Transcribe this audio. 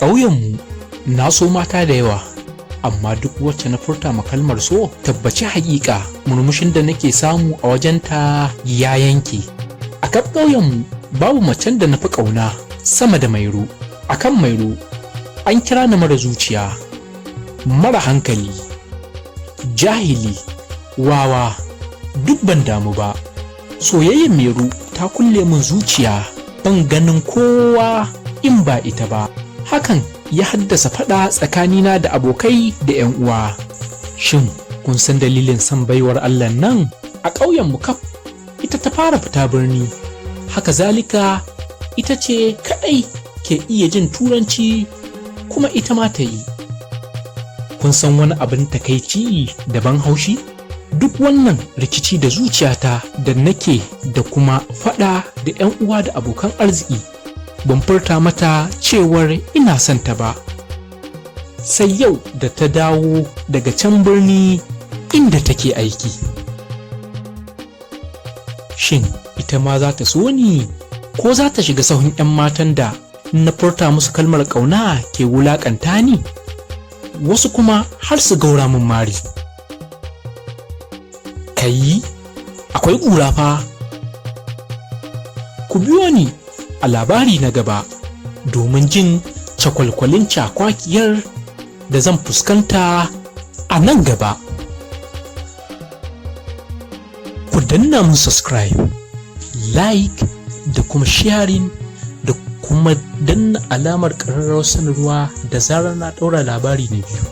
ƙauyenmu na so mata da yawa, amma duk wacce na furta ma kalmar so, tabbaci haƙiƙa murmushin da nake samu a wajenta ya yanke. A kaf ƙauyenmu babu macen da na fi ƙauna sama da Mairo. A kan Mairo an kira ni mara zuciya, mara hankali, jahili, wawa, duk ban damu ba. Soyayyar Mairo ta kulle min zuciya, ban ganin kowa in ba ita ba. Hakan ya haddasa faɗa tsakanina da abokai da 'yan uwa. Shin kun san dalilin son baiwar Allah nan? A ƙauyenmu kaf ita ta fara fita birni. Haka zalika ita ce kaɗai ke iya jin Turanci, kuma ita ma ta yi. Kun san wani abin takaici da ban haushi? Duk wannan rikici da zuciyata da nake da kuma faɗa da 'yan uwa da abokan arziki, ban furta mata cewar ina son ta ba, sai yau da ta dawo daga can birni inda take aiki. Shin ita ma za ta so ni, ko za ta shiga sahun 'yan matan da na furta musu kalmar ƙauna ke wulaƙanta ni, wasu kuma har su gaura min mari? Kai, akwai ƙura fa! Ku biyo ni a labari na gaba domin jin cakwalkwalin cakwakiyar da zan fuskanta a nan gaba. Ku danna mun subscribe, like da kuma sharing, da kuma danna alamar ƙararrawar sanarwa da zarar na ɗaura labari na biyu.